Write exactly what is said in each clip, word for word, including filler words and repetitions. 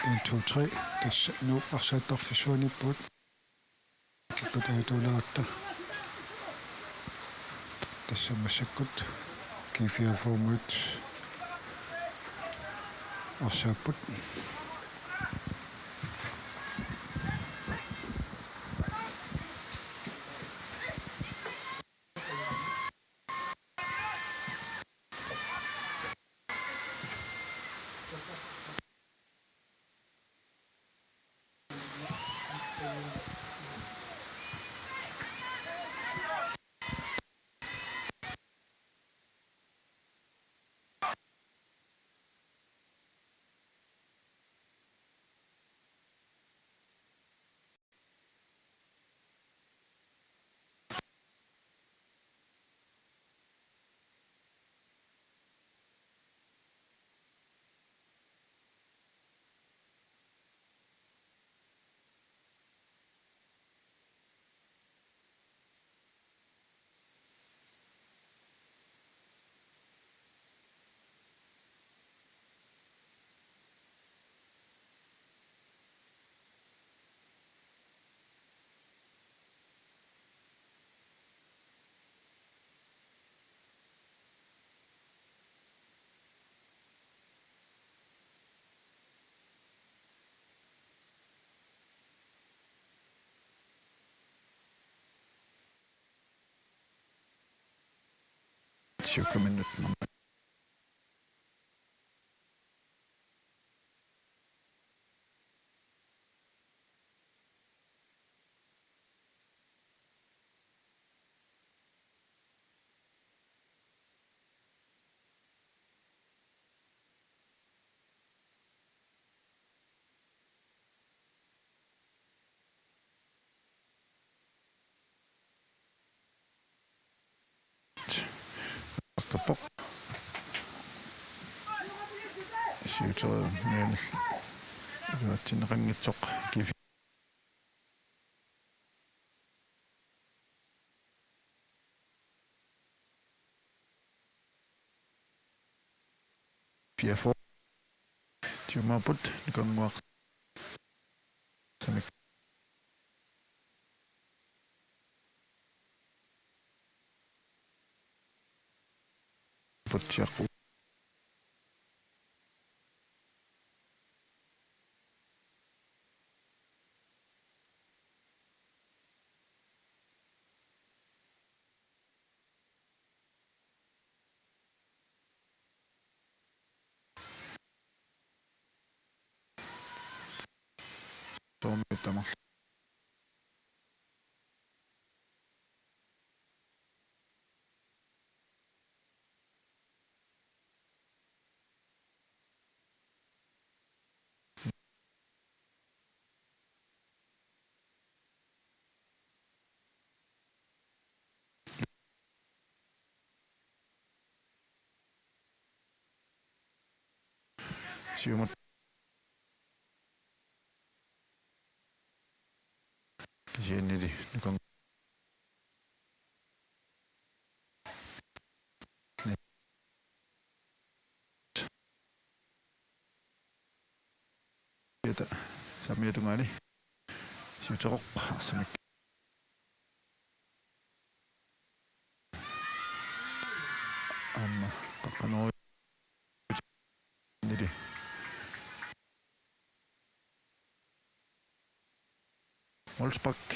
En, to, tre. Tassa Nuuk arsaattarfissuaniippugut. Kikkut ajatuuleratta. Tassa massakkut G fireogfyrre-muit arsaapput. Syvogfyrre minutter. Tappoq. Siuteriarniani iluatsinneqanngitsoq G fireogfyrre. Tiumaapput Nikornguaq. Samik. Putsiaqu. Soormi tamarlu. Siumut. Kisiannili Nikon. Saamiata tungaani siuteroq arsamik. Aamma qaqqanoorujunnili. Målspark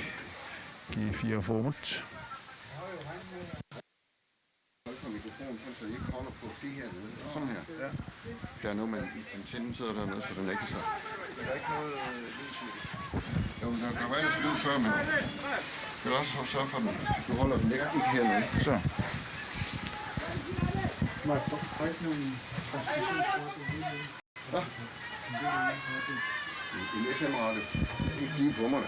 G fireogfyrre-mut. Hold på mikrofonen, sådan så I ikke holder på det her nede. Sådan her. Ja. Der er noget, man, antennen sidder dernede, så den ikke så. Der er ikke noget, øh, lyd til. Jo, men der, der var ellers lyd før, men det er også for at sørge for, at den, du holder den ikke, ikke hernede. Så. Nej, der er ikke nogen transmissionskort i det. Nå. En F M-radio. Ikke lige på mig.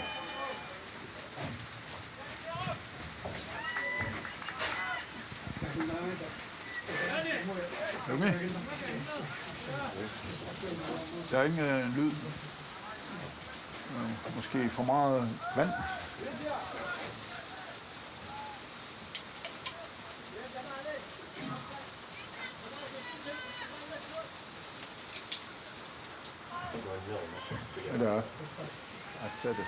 Okay. Der er ingen øh, lyd. Øh, Måske for meget vand. Eller, altså, det.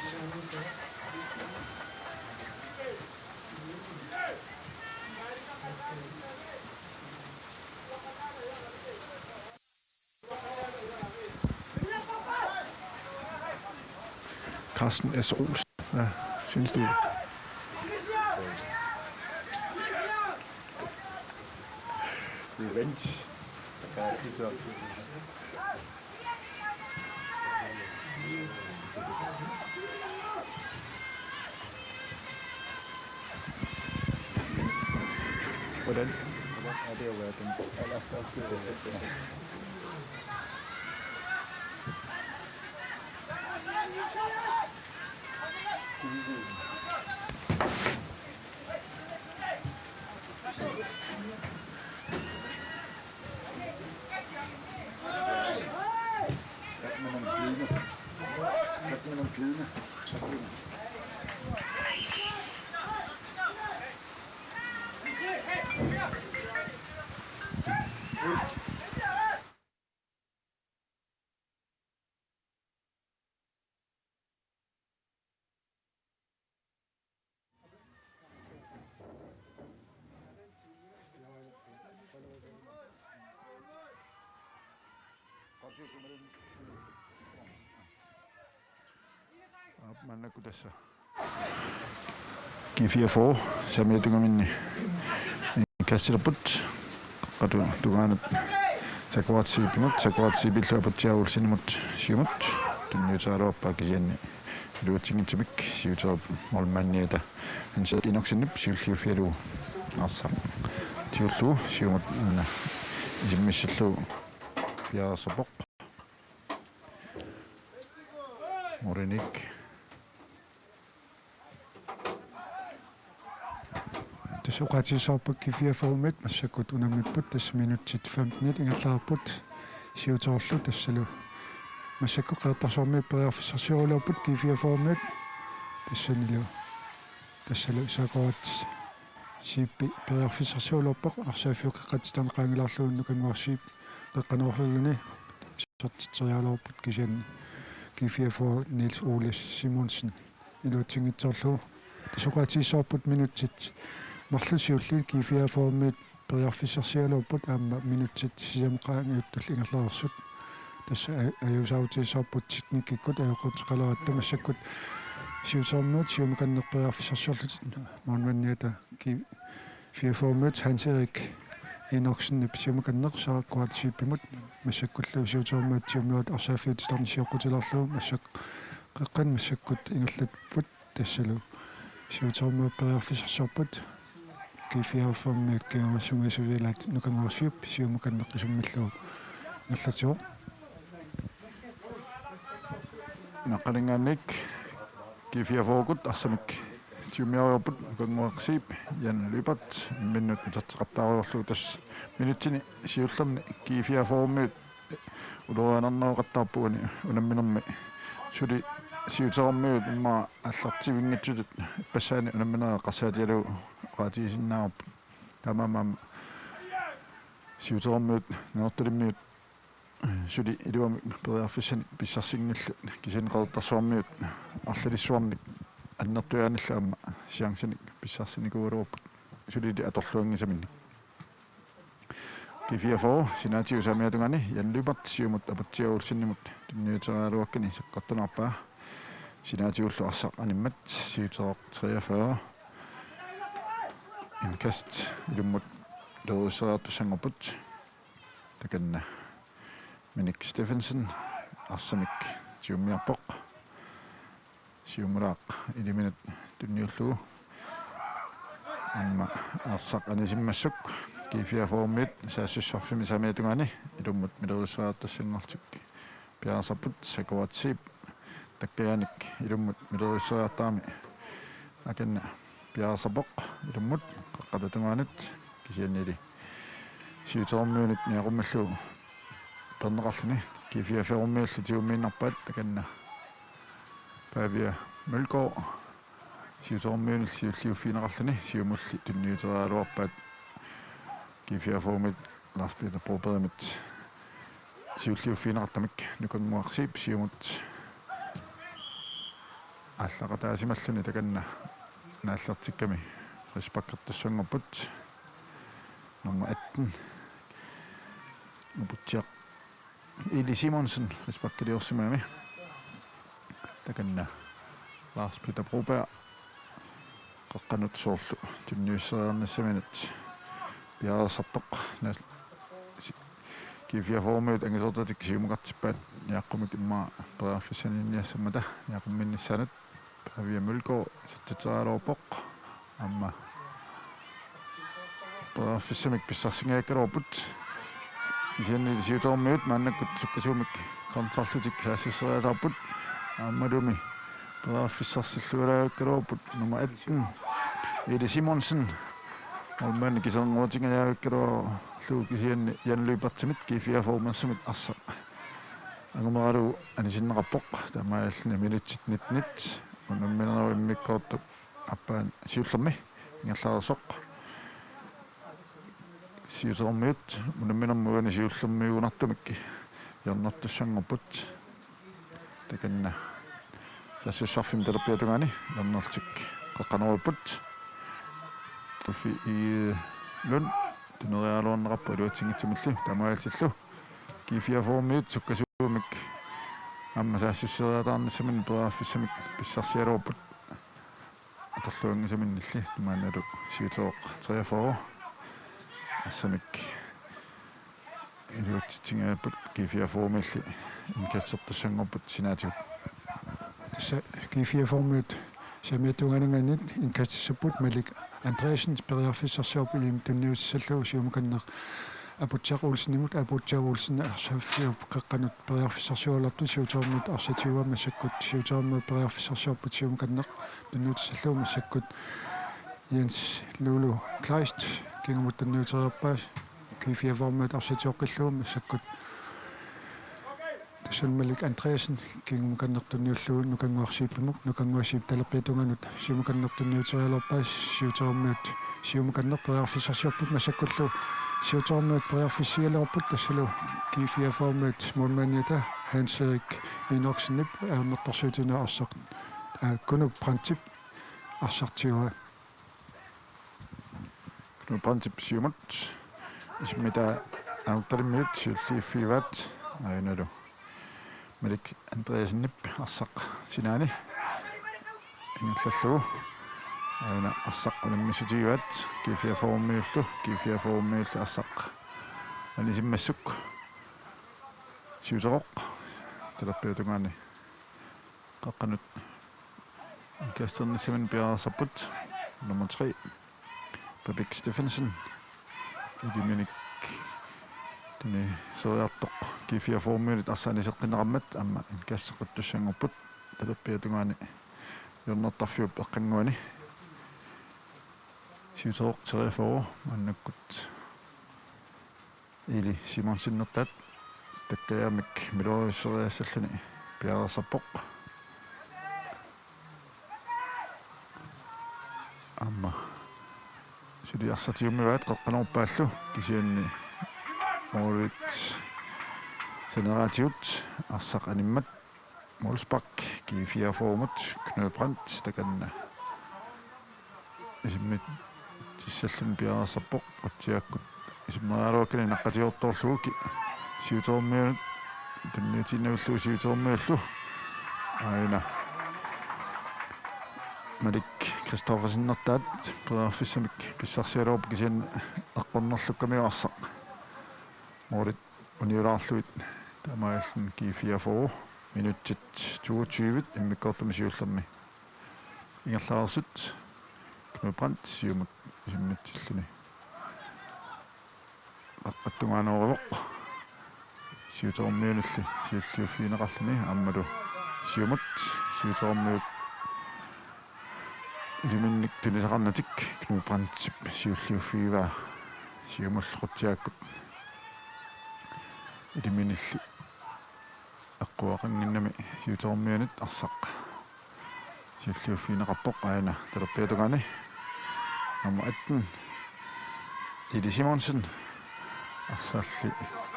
Carsten S. Olsen. Hvad synes du? Revenge. Hvordan, hvordan er det at være den allerstørste? Aap, maannakkut tassa G fireogfyrre saamiata tungaanut inkaassilerput. Qeqqata tungaanut Sakuratsi Siipimut, Sakuratsi Siipillu Aputsiaq Olsenimut siumut. Tunniuteraluarpaa kisianni iluatsinngitsumik siuterup målmandiata Hans Enoksenip siulliuffigalugu arsaq siulliullugu siumut una isimmissillugu piareersarpoq. Morinik. Tassa oqaatigissavarput G fireogfyrre-miut massakkut unammipput, tassa minutsit femtenit ingerlareerput siuterullu, tassalu massakkut Qeqertarsuarmiut periarfissarsioraluarput G fireogfyrre-miut tassanilu. Tassalu Sakuratsi Siipi periarfissarsioraluarpoq, arsaaffiup qeqqata qaangilaarlugu Nukannguaq Zeeb qeqqanoorluni isertitseriaraluarput kisianni G fireogfyrre Niels Ole Simonsen iluatsinngitsoorlugu. Tassa oqaatigissavarput minutsit marluk siulliit G fireogfyrre-miut periarfissarsioraluarput aamma minutsit sisamat qaangiuttullu ingerlareersut. Tassa a-, ajuusaarutigissavarput teknikkikkut ajoquteqaleratta. Massakkut siutermiut siumukanneq periarfissarsiorlutik, målmandiata G fireogfyrre-miut Hans Erik Enoksenip siumukanneq Sakuratsi Siipimut, massakkullu siutermiut siumut arsaaffiup titarneq sioqqutilaarlugu, massakkut qeqqani massakkut ingerlapput. Tassalu siutermiut periarfissarsiorput, G fireogfyrre-miut kingorna sungiusivilaat Nukannguaq Zeeb siumukanneq isummillugu ingerlatsivoq. Naqqaninngaanniit G fireogfyrre-kut arsamik siumiarujoorput Nukannguaq Zeeb, Jan Lyberth imminnut uterteqattaarujoorlugu, tassa minutsini siullerni G fireogfyrre-miut ulorianarneroqattaarput uani unamminermi. Suli siutermiut immaqa aallartivinngitsutut ippassaani unamminerit eqqarsaatigalugu oqaatigisinnaavarput. Taamaammat siutermiut Nanortalimmiut suli iluamik periarfissanik pissarsinngillat, kisianni Qeqertarsuarmiut arlalissuarnik annertujaanillu aamma chancinik pissarsinikuugaluarput sulili atorluanngisaminnik. G fireogfyrre, sinaatigut saamiata tungaani, Jan Lyberth siumut Aputsiaq Olsenimut tunniuteriaraluakkani sakkortunerarpaa. Sinaatigullu arsaq animmat, siuteroq treogfyrre. Indkast ilummut milerisseriartussanngorput. Takanna Minik Steffensen arsamik tigummiarpoq. Siumulaaq iliminut tunniullugu. Aamma arsaq anisimmassuk G fireogfyrre-miut saassussarfimmi saamiata tungaani ilummut milerisseriartussanngorlutik piareersarput. Sakuratsi takkajaanik ilummut milerisseriartarami akanna piareersarpoq ilummut qaqqata tungaanut, kisiannili siutermiunit Niaqummilu peerneqarluni. G fireogfyrre-miullu tigummiinnarpaat, takanna Pavia Mølgaard siutermiunillu siulliuffigineqarluni, siumulli tunniuteriaraluarpaat. G fireogfyrre-miut Lars Peter Brobergimit siulliuffigineqartumik Nukannguaq Zeeb siumut aallaqataasimalluni, takanna naallertikkami frisparkertussanngorput. Nummer atten, Aputsiaq Eli Simonsen, frisparkiliorsimagami. Takanna Lars Peter Broberg qaqqanut soorlu tunniusseriarnissaminut piareersartoq. Nas-, si-, G fireogfyrre-miut angisoortatik siumukartippaat Niaqqumik immaqa periarfissaninniassammata Niaqqumminnissaanut. Pavia Mølgaard isertitseriaraluarpoq. Aamma periarfissamik pissarsingajagaluarput. Kisiannili siutermiut maannakkut sukkasuumik kontrarlutik saassusseriataarput. Aammalumi periarfissarsillualaagaluarput nummer atten, Eli Simonsen. Målmandi kisernguutingajavikkaluarlugu, kisianni Jan Lyberthimit G fireogfyrre-miut arsaq angumeralugu anisinneqarpoq. Taamaalilluni minutsit nittenit unamminermi immikkoortoq aappaani siullermi ingerlareersoq. Siutermiut unamminermi uani siullermiugunartumik hjørnertussanngorput. Takanna saassussarfimmi talerpiata tungaani hjørnertik qaqqanerupput. Uffi Lund tuneriaraluarneqarpoq iluatsinngitsumilli, taamaalillutillu G fireogfyrre-miut sukkasuumik aamma saassusseriataarnissaminut periarfissamik pissarsiaraluarput. Atorluanngisaminnilli, maannalu siuteroq treogfyrre arsamik iluatsitsingajapput. G fireogfyrre-miulli indkastertussanngorput sinaatigut. Tassa G fireogfyrre-miut saamiata tungaanut indkastissapput. Malik Andreasen periarfissarsiorpoq ilinnut tunniutissallugu siumukanneq Aputsiaq Olsenimut. Aputsiaq Olsen arsaq qaqqanut periarfissarsioraluartoq, siutermiut arsaq tigua massakkut. Siutermiut periarfissarsiorput siumukanneq tunniutissallugu massakkut. Jens Lulu Kleist kingumut tunniuteriarpaa, G fireogfyrre-miut arsaq tigoqqillugu massakkut. Tassani Malik Andreasen kingumukanneq tunniullugu Nukannguaq Zeebimut. Nukannguaq Zeeb talerpiata tungaanut siumukanneq tunniuteriaraluarpaa, siutermiut siumukanneq periarfissarsiorput massakkullu. Siutermiut periarfissiigaluarput, tassalu G fireogfyrre-miut målmandiata Hans Erik Enoksenip ajornartorsiutinik arsaq, aa, Kunuk Brandtip arsaq tigua. Knut Brandtip siumut. Isimmitaa Aamtalimiut siulliuffigivaat. Aajuna Malik Andreassenip arsaq sinaani ingerlallugu. Aajuna arsaq unammissutigivaat G fireogfyrre-miullu. G fireogfyrre-miullu arsaq anisimmassuk. Siuteroq talerpiata tungaani qaqqanut indkasternissaminut piareersarput. Nummer tre, Pavik Steffensen. Iliminik tuniseriartoq G fireogfyrre-miunit arsaq aniseqqinneqarmat aamma indkasteqqittussanngorput. Talerpiata tungaani hjørnertarfiup eqqannguani. Siuteroq treogfyrre maannakkut Eli Simonsennertaat takkajaamik milerisseriassalluni piareersarpoq. Aamma suli arsaq tigummivaat qaqqaneruppaallu, kisianni målvakt Saneraatigut arsaq animmat målspark G fireogfyrremut, Knud Brandt takanna isimmitsilluni piareersarpoq, qutsiakkut isimmeriaraluakkani naqqatigoortorlugu Siutermiunut tunniutiinnavillugu Siutermiullu. Aana Malik Christoffersenertaat periarfissamik pissarsigaluarpoq, kisianni eqqornerlukkamiuk arsaq målit uniulaarlugit. Taamaalilluni G fireogfyrre, minutsit toogtyve immikkoortumi siullermi ingerlareersut. Knud Brandt siumut isimmitsilluni qaqqat tungaanut urivoq. Siutermiunilli siulliuffigineqarluni aammalu siumut, Siutermiut iliminnik tunisaqarnatik Knud Brandtip siulliuffigivaa siumullu qutsiakkut iliminilli eqquaqannginnami Siutermiunit arsaq siulliuffigineqarpoq. Aana talerpiata tungaani nummer atten, Lili Simonsen, arsarli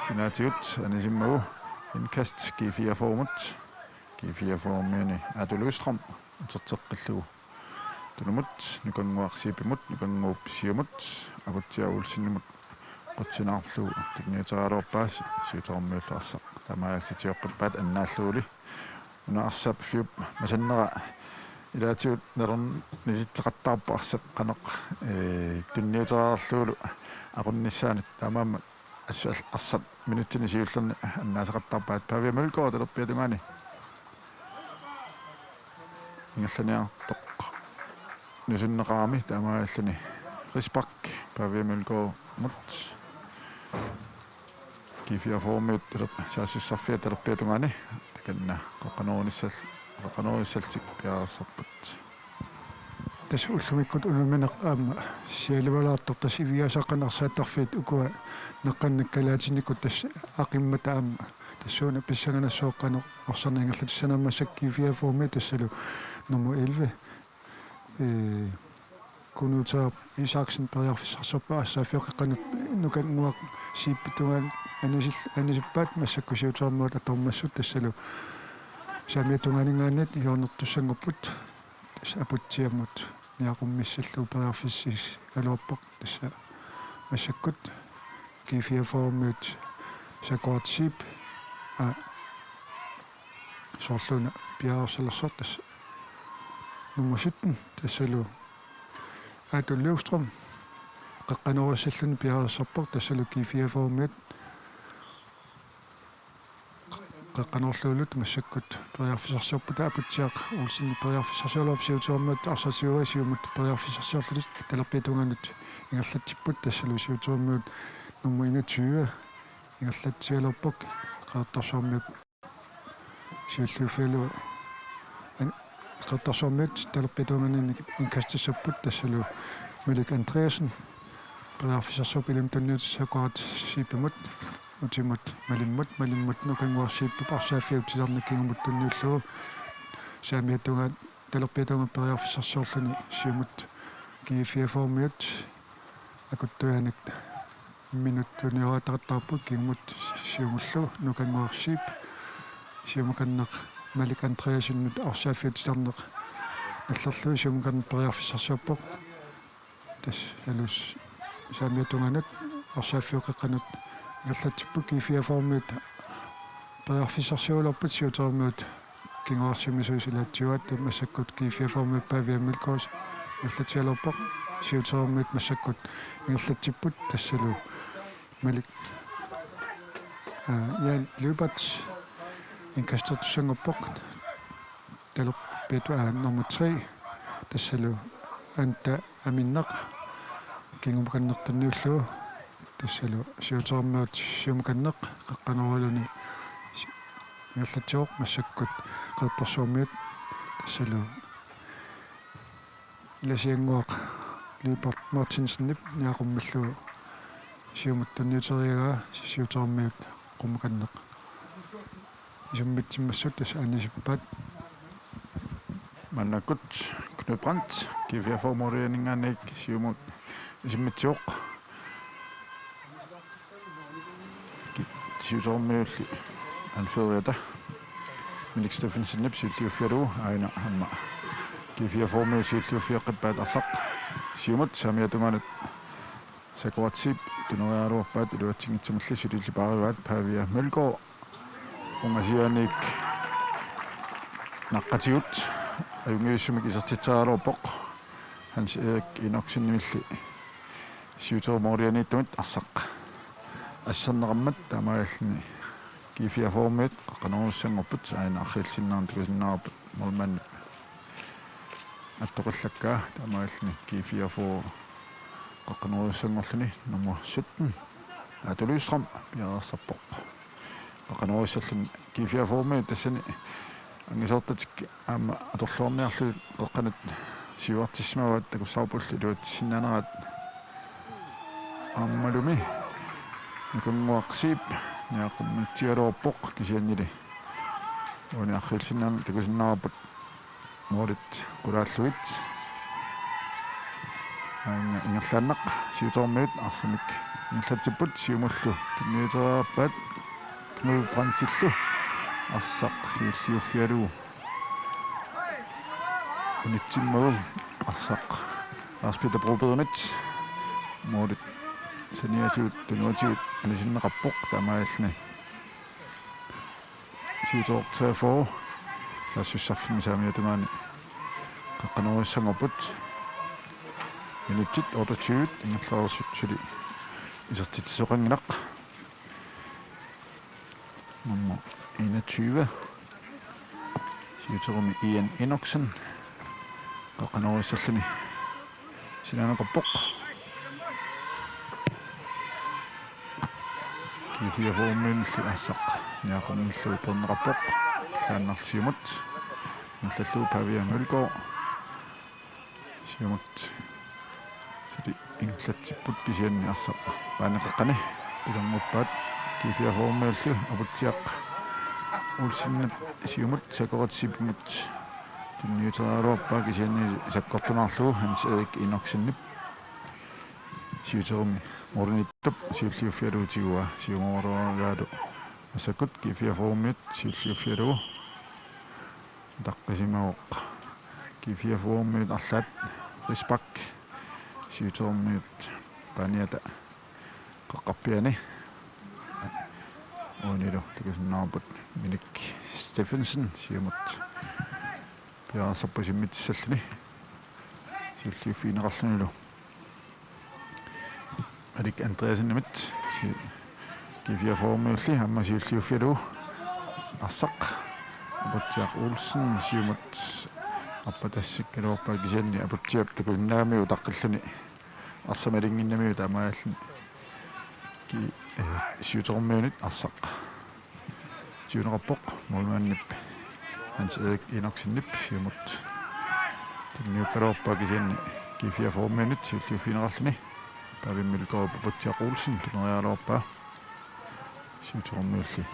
sinaatigut anisimmagu. Indkast G fireogfyrremut, G fireogfyrremiuni Aatu Løvstrøm uterteqqillugu tunumut Nukannguaq Zeebimut, Nukannguup siumut Aputsiaq Olsenimut qutsinaarlugu tunniuteriaraluarpaa. Siutermiullu arsaq taamaalilluni tigorpippaat annaalluguli. Una arsap fiup masannera ilaatigut nalornisitseqattaarpoq arsaq qanoq, ee, tunniuteriarlugulu aqunnissaanut. Taamaammat assut arsaq minutsini siullerni annaasaqattaarpaat. Pavia Mølgaard talerpiata tungaani ingerlaniartoq nusunneqarami, taamaalilluni frispark Pavia Mølgaardimut. G fireogfyrremiut talerp-, saassussarfiat talerpiata tungaani takanna qeqqanoorunissal-, qeqqanoorunissallutik piareersarput. Tassa ullumikkut unammineq aamma sialivalaartoq, tassa iviaasaaqqat arsaattarfiit ukua naqqannik kalaatinnikut tassa aqimmata aamma tassuuna pissanganassaaq qanoq arsarneq ingerlatissanersoq. Massakkut G fireogfyrremiut tassalu nummer elleve, ee, Kunuuteeraq Isaksen periarfissarsiorpoq, arsaaffioqeqqanut Nukannguaq Zeebip tungaanut anisil-, anisippaat. Massakkut Siutermiut atorumassuk tassalu saamiata tungaaninngaanniit hjørnertussanngorput. Tassa Aputsiamut niaqummissallugu periarfissigaluarpoq. Tassa massakkut G fireogfyrremiut Sakuat Zeeb, aa, soorluuna piareersalersoq, tassa nummer sytten, tassalu Aatu Løvstrøm qeqqanoorissalluni piareersarpoq, tassalu G fireogfyrremiut qeqqanoorlugulu massakkut periarfissarsiorput. Aputsiaq Olsen periarfissarsiorlugu, Siutermiut arsaq siuaa, siumut periarfissarsiorlutik talerpiata tungaanut ingerlatsipput, tassalu Siutermiut nummer enogtyve ingerlatsigaluarpoq. Qeqertarsuarmiut siulliuffigalugu an-, Qeqertarsuarmiut talerpiata tungaaniinni indkastissapput, tassalu Malik Andreasen periarfissarsiorpoq, ilinnut tunniutissaaq Sakuat Zeebimut, utimut Malimmut, Malimmut Nukannguaq Zeebip arsaaffiup titarneq kingumut tunniullugu. Saamiata tungaanut talerpiata tungaanut periarfissarsiorluni siumut G fireogfyrremiut akuttuianik minut tunioraataqattaarput, kingumut siumullu Nukannguaq Zeeb, siumukanneq Malik Andreasenimut arsaaffiup titarneq nallerlugu, siumukanneq periarfissarsiorpoq. Tassalu saamiata tungaanut arsaaffioqeqqanut ingerlatsipput. G fireogfyrremiut periarfissarsiugaluarput, Siutermiut kinguarsimasut ilaatsiuaat. Massakkut G fireogfyrremiut Pavia Mølgaard ingerlatsigaluarpoq, Siutermiut massakkut ingerlatsipput, tassalu Malik, aa, Jan Lyberth indkastertussanngorpoq. Talerpiata, aa, nummer tre, tassalu Anda Aminnaq kingumukanneq tunniullugu, tassalu Siutermiut siumukanneq qeqqanoorluni si-, ingerlatsivoq. Massakkut Qeqertarsuarmiut, tassalu Ilasiannguaq Lyberth Martinsenip niaqummillugu siumut tunniuteriaraa, Siutermiut qummukanneq isummitsimmassuk tassa anisippaat. Maannakkut Knud Brandt G fireogfyrre-miut tungaaninngaanniit siumut isummitsivoq. Ki-, Siutermiulli anføreriata Minik Steffensenip siulliuffigalugu aana aamma G fireogfyrre-miut siulliuffioqqippaat arsaq. Siumut saamiata tungaanut Sakuratsi tuneriaraluarpaat iluatsinngitsumilli sulillit paarivaat Pavia Mølgaard ungasianiit naqqatigut ajunngivissumik isertitseriaraluarpoq Hans Erik Enoksenimilli siuterup moolianiittumit arsaq asserneqarmat taamaalilluni G fireogfyrre-miut qaqqanerujussanngorput aana arriilsinnaanut takusinnaavarput målmandip attoqillakkaa taamaalilluni G fireogfyrre qaqqanerujussanngorluni nummer sytten Aatu Lystrøm piareersarpoq. Qaqqanerujussalluni G fireogfyrre-miut tassani angisoortatik aamma atorluarniarlugit qeqqanut siuartissimavaat takussavarpullu iluatsissinnaaneraat aammalumi Nukannguaq Zeeb niaqqumitsigaluarpoq kisiannili uani arriilsinnaanut takusinnaavarput målit qulaallugit. Aana ingerlaannaq siuterup-miut arsamik ingerlatsipput siumullu tunniuteriaraluarpaat Knud Brandtillu arsaq siulliuffigalugu unitsimmagu arsaq Lars Peter Brobergimit målit saniatigut tunuatigut anisinneqarpoq taamaalilluni siuterup treogfyrre saassussarfimmi saamiata tungaani qaqqanerujussanngorput. Minutsit otteogtyve ingerlareersut suli isertitsisoqanngilaq. Nummer enogtyve siuterumi Ian Enoksen qaqqanerujussalluni sinaanaqarpoq. G fireogfyrre-miunilli arsaq niaqquminnillu peerneqarpoq. Ingerlaannarlugu siumut ingerlallugu Pavia Mølgaard siumut suli ingerlatsipput kisianni arsaq paani qeqqani pilernguppaat. G fireogfyrre-miullu Aputsiaq Olsenip siumut Sakuratsi Zeebimut tunniuteriaraluarpaa kisianni sakkortunaarlugu Hans Erik Enoksenip siuterumi målimiittup siulliuffigalugu tiguaa siumooraluaraalu massakkut G fireogfyrre-miut siulliuffigalugu ataqqisimavoq. G fireogfyrre-miut arlaat Risbak siuterumi-miut paaniata qeqqarpiani uanilu takusinnaavarput Minik Steffensen siumut piareersarpoq isimmitsissalluni siulliuffigineqarlunilu Malik Andreassenimit si-, G fireogfyrre-miulli aamma siulliuffigalugu arsaq Aputsiaq Olsen siumut arpatassikkaluarpaa kisianni Aputsiaq takusinnaagamiuk utaqqilluni arsaq malinnginnamiuk taamaalilluni ki-, eh, siuterumi-miunit arsaq siuneqarpoq målmandip Hans Erik Enoksenip siumut tunniukkaluarpaa kisianni G fireogfyrre-miunit siulliuffigineqarluni Pavia Mølgaard Aputsiaq Olsen tuneriaraluarpaa siuterumi-miulli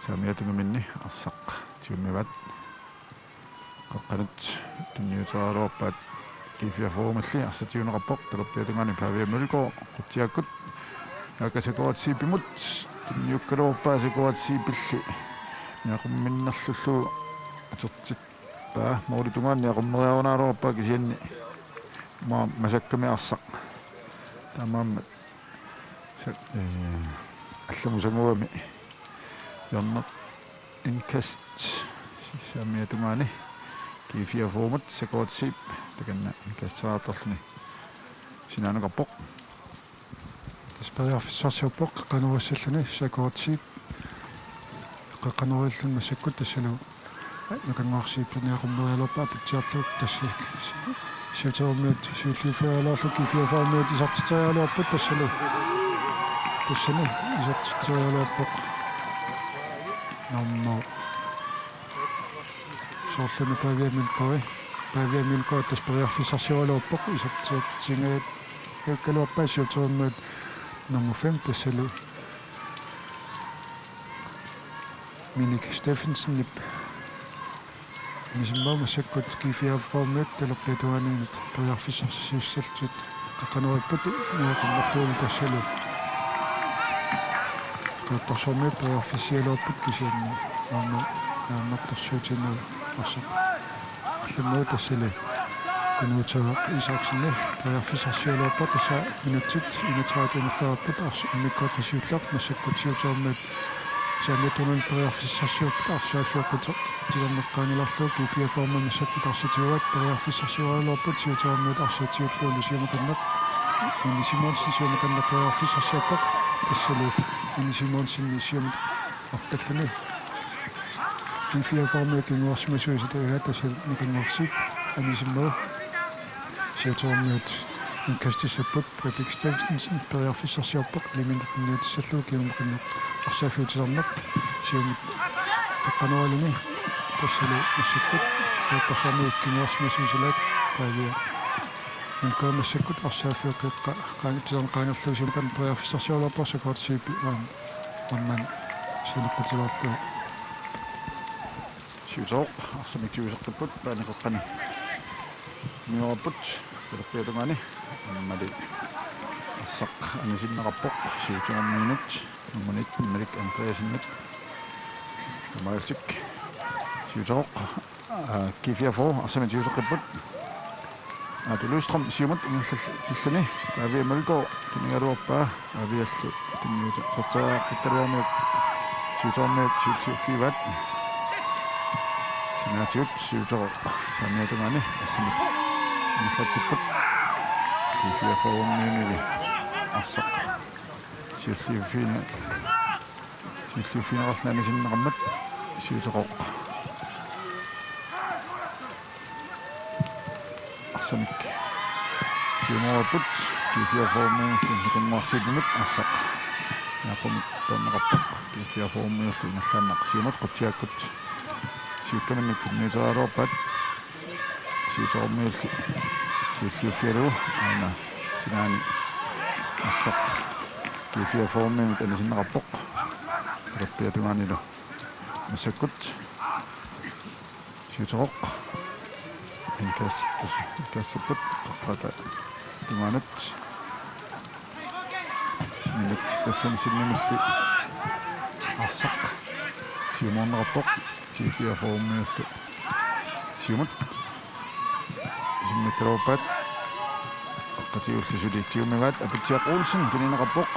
saamiata tungaanni arsaq tigummivaat. Qeqqanut tunniuteriaraluarpaat G fireogfyrre-miulli arsaq tiguneqarpoq talerpiata tungaani Pavia Mølgaard qutsiakkut Jaaka Sakuratsi Zeebimut tunniukkaluarpaa Sakuratsi Zeebilli niaqquminnerlullugu atortippaa målip tungaani niaqqummeriarunaraluarpaa kisianni ma-, masakkami arsaq taamaammat sa-, eh, allamut sanguami hjørneindkast saamiata tungaani G fireogfyrre-miut Sakuratsi Zeeb takanna indkasteriartorluni sinaanaqarpoq. Tassa periarfissarsiorpoq qeqqanoorissalluni Sakuratsi Zeeb qeqqanoorilluni massakkut tassalu Nukannguaq Zeeb niaqqummeriaraluarpaa Aputsiarlu tassa siuterumi-miut siulliuffigiaraluarlugit G fireogfyrre-miut isertitseriaraluarput tassalu tassani isertitseriaraluarpoq nummer soorlumi Pavia Mølgaard. Pavia Mølgaard tassa periarfissarsioraluarpoq isertitseriaraluarpaa siuterumi-miut nummer fem tassalu Minik Steffensenip anisimmagu massakkut G fireogfyrre-miut talerpiata tungaaniinnut periarfissarsiussallutik qeqqanooripput niaqqummilluunniit tassalu Naatsorsuarmiut periarfissigaluarput kisianni aamma naammattorsuutinnut arsaq allamut tassali Kunuutaq Isaksenip periarfissarsigaluarpoq, tassa minutsit enogtredive ingerlareerput, arsaq immikkoortoq siulleq. Massakkut Siutermiut saamiata tungaanut periarfissarsiorput, arsaq saaffiup qeqqata titarneqqaanngilaq. G fireogfyrre massakkut arsaq tiguaat, periarfissarsigaluarput, Siutermiut arsaq siulliullu siumut qanneq. Anni Simonsen siumut qanneq periarfissarsiorpoq, tassalu Anni Simonsen siumut artalluni. G fireogfyrre kinguarsimasuisa tagaa, tassa Nikanguarsiip anisimmagu. Siutermiut indkastissapput, Patrick Steffensen periarfissarsiorpoq, ni minutsit tunniutissallugu kingumut qanneq arsaq saaffiup titarneq siumut qeqqanooraluni, tassalu massakkut Naatsorsuarmiut kinguarsimasuisa tagaa. Immikkoortoq massakkut arsaq saaffiup qeqqata qaan-, titarneq qaangerlugu siumut qanneq periarfissarsigaluarpoq, Sakorsiipi aamma aamma sineqqutilaarlugu. Siuteroq arsamik tiguseqqipput, baanip qeqqani uniorapput, talerpiata tungaani, aammali arsaq anisinneqarpoq Siutermiunut, nummer nitten Malik Andreassenip. Taamaalillutik Siuteroq, aa, G fireogfyrre arsamik tiguseqqipput. Aatu Løvstrøm siumut ingerlatsilluni, Pavia Mølgaard tunniunngikkaluarpaa, Paviallu tunniuteqqikkalaarniuk Siutermiut siulliuffigivaat. Sinaatigut Siuteroq saamiata tungaani arsamik ingerlatsipput. G fireogfyrre unionili arsaq siulliuffigineq, siulliuffigineqarluni anisinneqarmat Siuteroq arsamik siumoorapput, G fireogfyrre Nikanguarsiipimut arsaq naaqqummik peerneqarpoq. G fireogfyrre unionillu ingerlaannaq siumut qutsiakkut siukkaminnik tunniuteriaraluarpaat. Siutermiulli siulliuffigalugu aana sinaani arsaq G fireogfyrre unionit anisinneqarpoq. Talerpiata tungaanilu massakkut Siuteroq indkast-, indkastipput qeqqata tungaanut. Malik Steffensenimilli arsaq siumoorneqarpoq, G fireogfyrre unionillu siumut isimmikkaluarpaat. Qeqqata siulliullu suli siumivaat, Aputsiaq Olsen tunineqarpoq.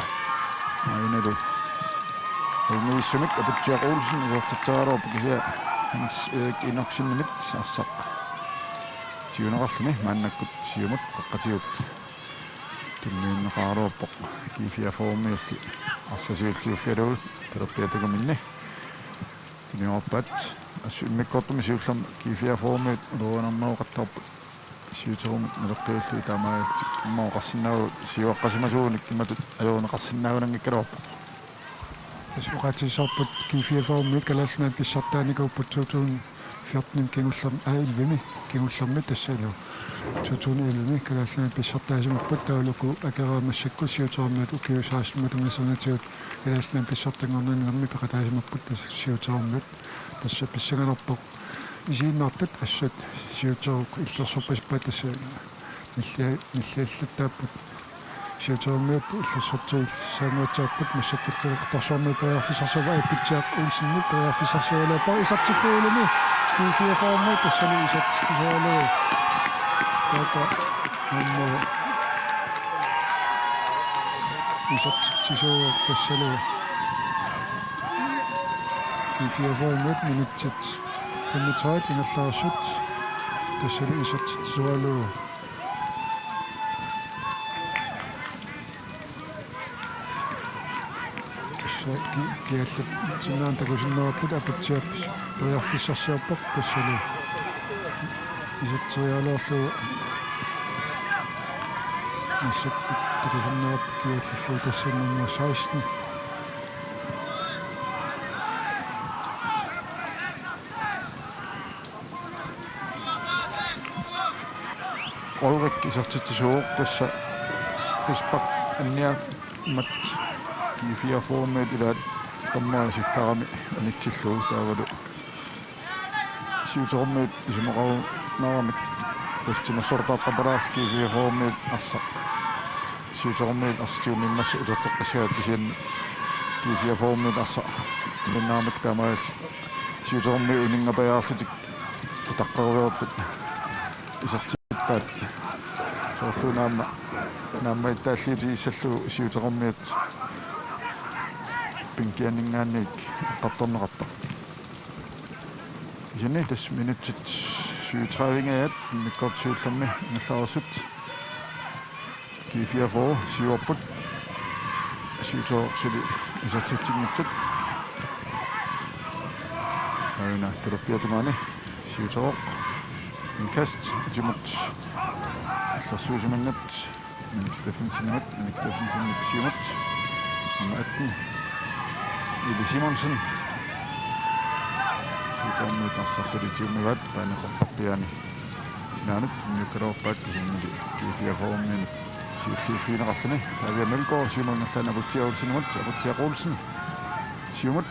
Aajuna Alumiissumik Aputsiaq Olsen isertitseriaraluarpoq kisianni Hans Erik Enoksenimit arsaq siuneqarluni, maannakkut siumut qeqqatigut tunniunneqaraluarpoq. G fireogfyrre unionillu arsaq siulliuffigalugu talerpiata tungaani. Tunniunnerpaat assut immikkoortumi siullermi G fireogfyrre unionit ulorianarneroqattaarput. Siutermiut naleqqiullugu taamaalillutik immaqa oqarsinnaavagut siuaqqasimasuunik imatut ajorneqarsinnaagunanngikkaluarpoq. Tassa oqaatigissavarput G fireogfyrre unionit Kalaallit Nunaanni pissartaanikuupput to tusind fjorten kingullermi, aa, ellevemi kingullermi, tassalu to tusind ellevemi Kalaallit Nunaanni pissartaasimapput, taavalu uku akeqaat massakkut Siutermiut ukiut seksten matunngisanngatigut Kalaallit Nunaanni pissartanngorninngermi peqataasimapput, tassa Siutermiut. Tassa pissanganarpoq isiginnaartut assut Siuteroq illersorpasippaat, tassa nillia-, nilliallattaapput. Siutermiut illersortigissaanngortipput, massakkut Qeqertarsuarmiut periarfissarsiorput, Aputsiaq Olsenip periarfissarsigaluarpoq isertillugilumi. G fireogfyrre unionit tassani isertitsisaralugu. Taava aamma isertitsisuuvoq tassalu G fireogfyrre unionit, minutsit femogtredive ingerlareersut, tassalu isertitsisaralugu. Tassa ki-, kiallatsinnaanngilaq takusinnaavarput, Aputsiaq periarfissarsiorpoq, tassalu iserteriaraluarlugu massakkut takusinnaavarput kiallallugu, tassa nummer seksten. Ulrik isertitsisuuvoq, tassa frispark anniarmat G fireogfyrre unionit ilaat dommeri sikkarami anitsillugu, taavalu Siutermiut isumaqarunaramik tassa timersortaartaqalaarlutik G fireogfyrre unionit arsaq. Siutermiut arsaq tigummiimmassa uterteqqissagaat, kisianni G fireogfyrremiut arsaq ilinnaarmik taamaalillutik siuterummiut uninngapajaallutik utaqqeruverput isertippaat. Soorlu naamma, naammagittaalliutigissallugit siuterummiut bænkianinngaanniit eqqartorneqarput. Kisianni tassa minutsit syvogtredive-nngajat immikkoortoq siullermi ingerlareersut. G fireogfyrre siuarput. Siuterooq suli isertitsinngitsut. Aajuna talerpiata tungaani siuterooq. Indkast utimut. Illersuusimannut. Minik Steffensenimut, Minik Steffensenip siumut. Nummer atten, Eli Simonsen. Siuterummiut arsaq suli tiummivaat, bæneqoqqarpiaani sinaanut tunniukkaluarpaat, kisiannili G fireogfyrremiunut siulliuffigineqarluni. Xavier Mølgaard siumut ingerlaannaq Aputsiaq Olsenimut, Aputsiaq Olsen siumut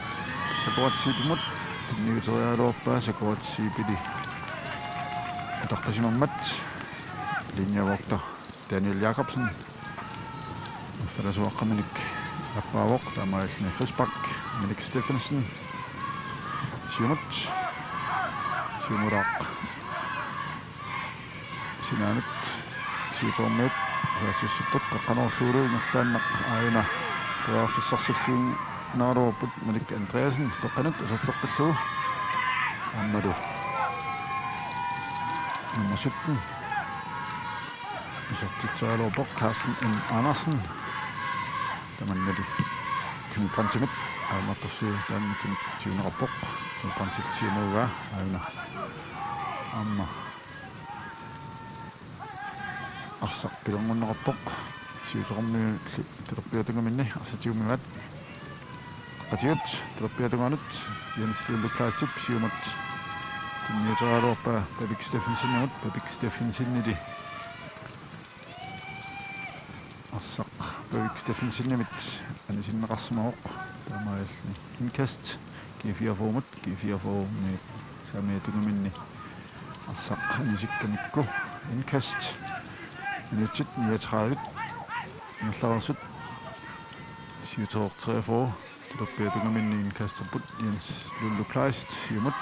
Sakuratseepimut tunniuteriaraluarpaa, Sakuratseepili utaqqisimammat linjevogter Daniel Jakobsen falasuaqqaminik nappaavoq, taamaalilluni frispark. Minik Steffensen siumut, siumulaaq sinaanut. Siuterummiut saassussipput, qeqqanoorlugulu ingerlaannaq aajuna periarfissarsilluinnaraluarput. Minik Andreasen peqqanut iserteqqillugu, aammalu nummer sytten isertitseraluarpoq, Carsten M. Andersen. Tamannali Kim Brandtimit ajornartorsiutaanngitsunik siuneqarpoq. Kim Brandtip siumuugaa aajuna aamma arsaq pilerngunneqarpoq. Siuterummiulli talerpiata tungaminni arsaq tiummivaat. Qeqqatigut talerpiata tungaanut Jens Lulu Kleistip siumut tunniuteriaraluarpaa Pavik Steffensenimut, Pavik Steffensenili arsaq Pavik Steffensenimit anisinneqarsimavoq, taamaalilluni indkast G fireogfyrremut, G fireogfyrremiut saamiata tungaminni arsaq anisikkanikku. Indkast, minutsit niogtredive ingerlareersut. Siuterooq treogfyrre talerpiata tungaminni indkasterput, Jens Lulu Kleist siumut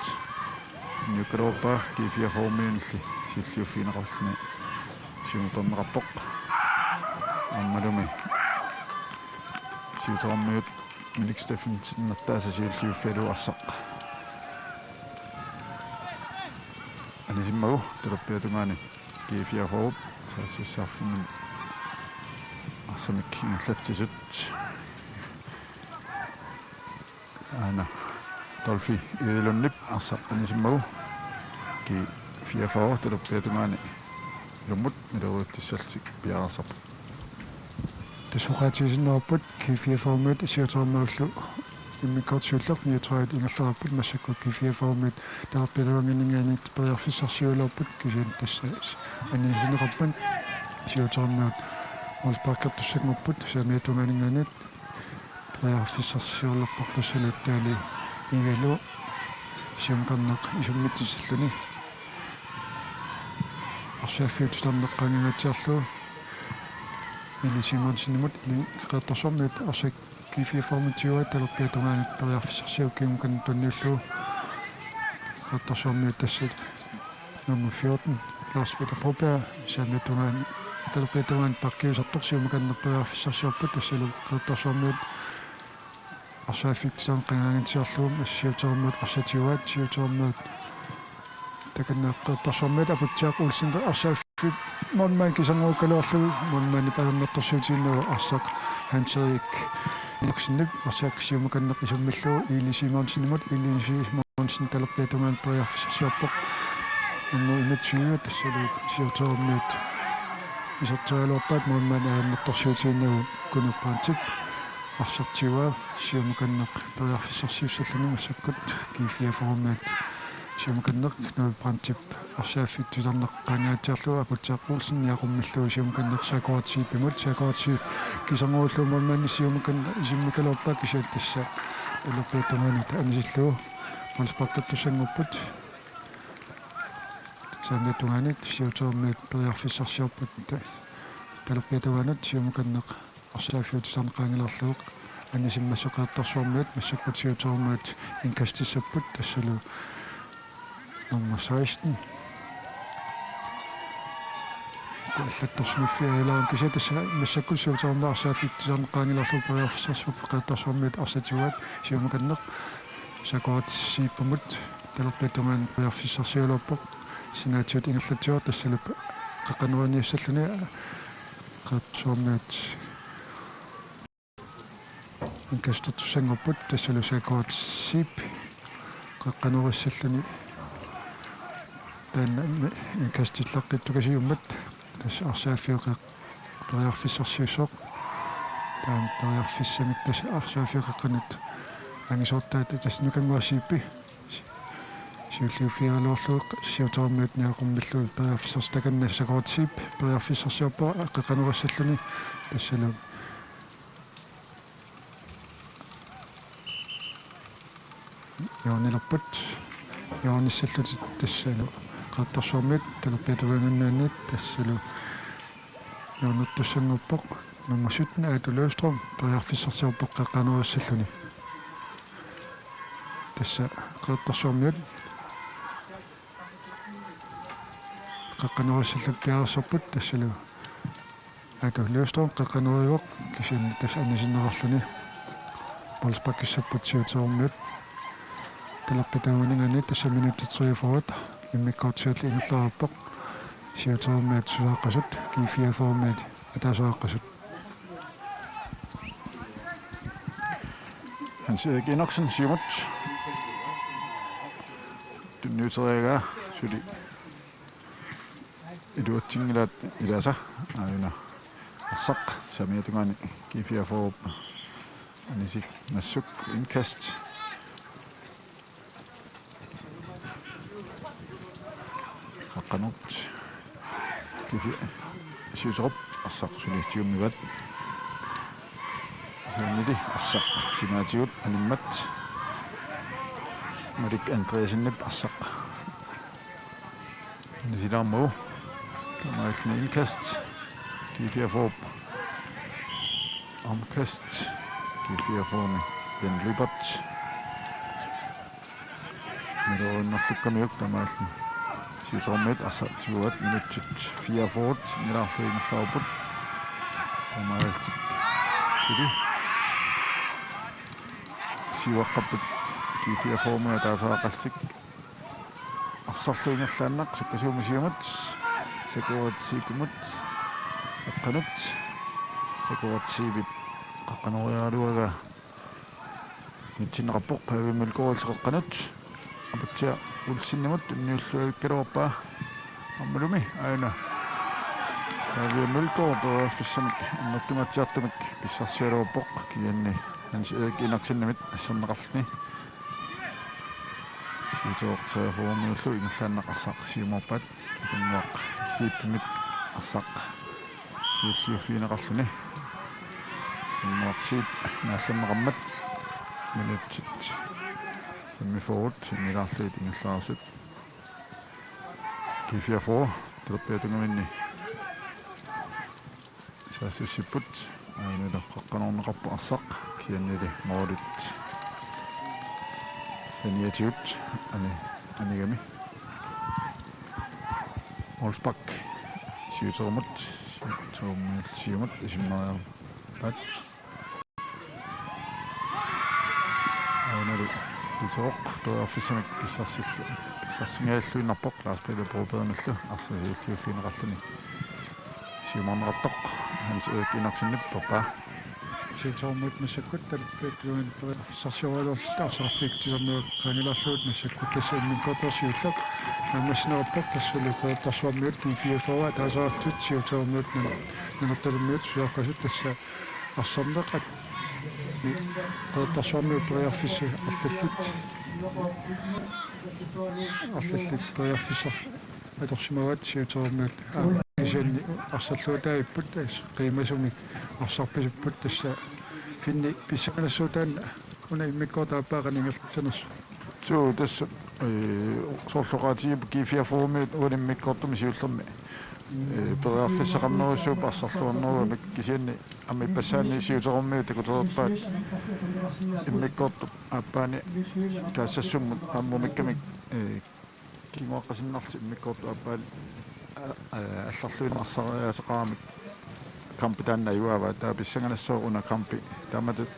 tunniukkaluarpaa, G fireogfyrremiunulli siulliuffigineqarluni siumut atorneqarpoq. Aammalumi siuterummiut Minik Steffensen nertaasa siulliuffigalugu arsaq anisimmagu talerpiata tungaani G fireogfyrrep saassussaaffimmini arsamik ingerlatsisut. Aana Dolphy Edelundip arsaq anisimmagu G fireogfyrre talerpiata tungaani ilummut nalilersuissallutik piareersarput. Tassa oqaatigisinnaarput G fireogfyrremiut siuterummiullu immikkoortoq siulleq niogtredive ingerlareerput, massakkut G fireogfyrremiut talerpiata tungaaninngaanniit periarfissarsiugaluarput, kisianni tassa anisinneqarput siuterummiut målsparkertussanngorput saamiata tungaaninngaanniit periarfissarsiorluarparput. Tassalu Daniel Igalo siumukarneq isummitsisilluni arsaaffiup titarneq qaangangaatsiarlugu Eli Simonsenimut. Qeqertarsuarmiut arsaq G fireogfyrremiut siuaat talerpiata tungaanut periarfissarsiorlugu siumukarneq tunniullugu. Qeqertarsuarmiut tassa nummer fjorten, Lars Peter Broberg, saamiata tungaani, talerpiata tungaani pakkiusartoq siumukarneq periarfissarsiorput, tassalu Qeqertarsuarmiut arsaaffiup titarneq qaangangaatsiarlugu, siuterummiut arsaq siuaat, siuterummiut takanna Qeqertarsuarmiut Aputsiaq Olsen arsaaffiup målmandi kiserngoruukkaluarlugu, målmandip ajornartorsiutiginnagu arsaq Hans Erik Enoksenip arsaq siumukarneq isummillugu Eli Simonsenimut, Eli Simonsen talerpiata tungaanut periarfissarsiorpoq. Nummer enogtyve, tassalu siuterummiut iserteriaraluarpaat, målmandip ajornartorsiutiginnagu Kuno Brandtip arsaq siuaa, siumukarneq periarfissarsiussalluni massakkut G fireogfyrremiut siumukarneq Kuno Brandtip arsaaffiup titarneq qaangangaatsiarlugu Aputsiaq Olsen niaqummillugu siumukarneq Sakuratseepimut, Sakuratseep kiserngoruullugu målmandip siumukarneq isummikkaluarpaa, kisianni tassa talerpiata tungaanut anisillugu målsparkertussanngorput. Saamiata tungaanut siuterummiut periarfissarsiorput, talerpiata tungaanut siumukarneq arsaaffiup titarneq qaangilaarlugu Anisimmassuk Qeqertarsuarmiut massakkut siuterumiut indkastissapput, tassalu nummer seksten. Allattorsimaffigilaarluni kisianni tassa massakkut siuterumiut arsaaffigisarneq qaangilaarlugu periarfissarsiorput Qeqertarsuarmiut arsaq tiguaat siumukanneq. Sakurat Zeebimut talerpiata tungaanut periarfissarsiugaluarpoq. Sinaatigut ingerlatsivoq, tassalu qaqqanuiniassalluni Qeqertarsuarmiut indkastissanngorput, tassalu Sakurat Zeeb qaqqanuerissalluni taanna indkastillaqqittugaq siummat tassa arsaaffiup periarfissarsiussooq. Taanna periarfissamik tassa arsaaffiup qeqqanut angisoortaata tassa Nukannguaq Zeeb siulliuffigigaluarlugu siuterumiut niaqqummillu periarfissarsiorput, takanna Sakurat Zeeb periarfissarsiorpoq qaqqanuerissalluni, tassalu hjørnelerput. Hjørnessallutik tassalu Qeqertarsuarmiut talerpiata tungaanut nuanniit, tassalu hjørnertussanngorpoq. Nummer sytten, Aatu Løvstrøm, periarfissarsiorpoq qaqqanuerissalluni. Tassa Qeqertarsuarmiut qaqqanuerissallutik piareersarput, tassalu Aatu Løvstrøm qaqqanuerivoq, kisianni tassa anisinneqarluni. Målsparkissapput siuterumiut talerpiata tungaanut nuanniit, tassa minutsit treogfyrre immikkoortoq siulleq ingerlareerpoq. Siuterumiut sukaaqqasut, G fireogfyrremiut ataasiaqqasut. Hans Erik Enoksen, siumut. Tunniuteriaraa suli iluatsinngilaat ilaasa, aajuna arsaq saamiata tungaani G fireogfyrrep anisimmassuk indkast. Qaqqanup. Kifi siuterup arsaq suli tigummivaat. Kisiannili arsaq sinaatigut animmat. Malik Andreassenip arsaq anisilaarmagu. Taamaalilluni indkast. G fireogfyrrep omkast. G fireogfyrremi Jan Lyberth. Nalorinnarlukkamiuk taamaalilluni. Siuterumiut arsaq tiguaat, minutsit fireogfyrre ingerlaarlugit ingerlavugut. Taamaalillutik suli siuaqqapput G fireogfyrremiut ataasiaqqallutik. Arsarlu ingerlaannaq sukkasuumik siumut, Sakurat Zeebimut, eqqanut, Sakurat Zeebip qaqqanueriaraluaraa nitsinneqarpoq, Pavia Mølgaardillu qaqqanut, Apatia Olsenimut tunniulluavikkaluarpaa, aammalumi aajuna Pavia Mølgaard periarfissamik annertungaatsiartumik pissarsigaluarpoq, kisianni Hans Erik Enoksenimit asserneqarluni. Siuterup treogfyrremiullu ingerlaannaq arsaq siumoorpaat, Nukannguaq Zeebimit arsaq siulliuffigineqarluni. Nukannguaq Zeeb naallerneqarmat minutsit femogfyrre sinnilaarlugit ingerlareersut. G fireogfyrre talerpiata tungaanut saassussipput, aajuna qaqqanuunneqarpoq arsaq, kisiannili målit saniatigut ani-, anigami. Målspark siuterumut, siuterumut, siumut isummereerpaat. Aajuna siuterup periarfissamik pissarsillu-, pissarsingajalluinnarpoq Lars Pelle Brobergimillu arsaq siulliuffigineqarluni. Siumoorneqartoq Hans Erik Enoksenip peerpaa. Siuterumiut massakkut talerpiata tungaanut periarfissarsioraluarlutik arsaq arfineq-tigorniarlugu qaangilaarlugu massakkut tassa immikkoortoq siulleq naammassineqarpoq, tassalu Qeqertarsuarmiut G fireogfyrre ataasiaqqallutik, siuterumiut Nan-, Nanortalimmiut sukaaqqasut, tassa arsarneq Qeqertarsuarmiut periarfissat arlallit, arlallit periarfissat atorsimavaat siuterumiut. Aamma kisianni arsarluataagipput, tassa qiimasumik arsarpisupput, tassa finni pissanganassuup taanna una immikkoortoq aappaa qanoq ingerlassanersoq. Suu, tassa, ee, soorlu oqaatigipput G fireogfyrremiut uani immikkoortumi siullermi Ee, periarfissaqarnerussuup arsarluarnerugamik kisianni aamma ippassaani siuterummiut takutereerpaat immikkoortup aappaani kaassassumut aamma umikkamik, ee, kinguaqqasinnarlutik immikkoortup aappaani, aa, aa, allarluinnaq arsariaaseqaramik kampi taanna ajugaavaa. Taava pissanganassaaq una kampi taamatut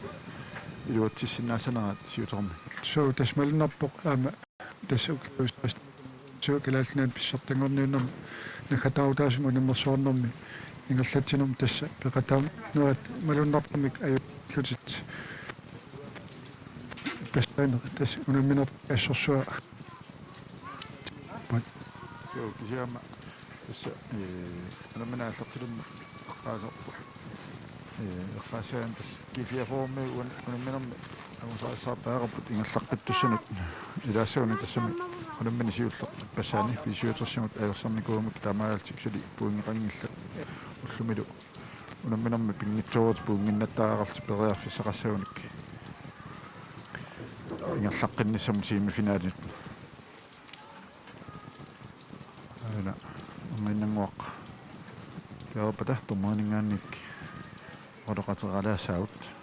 iluatsissinnaassaneraat siuterummi. Suu, tassa malunnarpoq aamma tassa ukiuusaas suu Kalaallit Nunaanni pissartanngorniunnermi naggataarutaasumik unammersuarnermi ingerlatsinermi tassa peqataanerat malunnartumik ajullutit. Tassaaneq tassa unamminerput assorsuaq. Suu, kisianni aamma tassa, ee, unammineq aallartilimmik eqqaasarpoq. Ee, eqqaassaanga tassa G fireogfyrremi un-, unamminermi angusaqartarput ingerlaqqittussanut ilaassagunik tassami unammineq siulleq ippassaani B syvogtresimut ajorsarnikuugamik taamaalillutik suli pointeqanngillat ullumilu unamminermi pinngitsoorutit pointinnattariaqarlutik periarfissaqassagunik ingerlaqqinnissamut semifinalit. Aana, Erniinnannguaq. Piareerpata dommeriningaanniit oqaloqateqalaassaagut.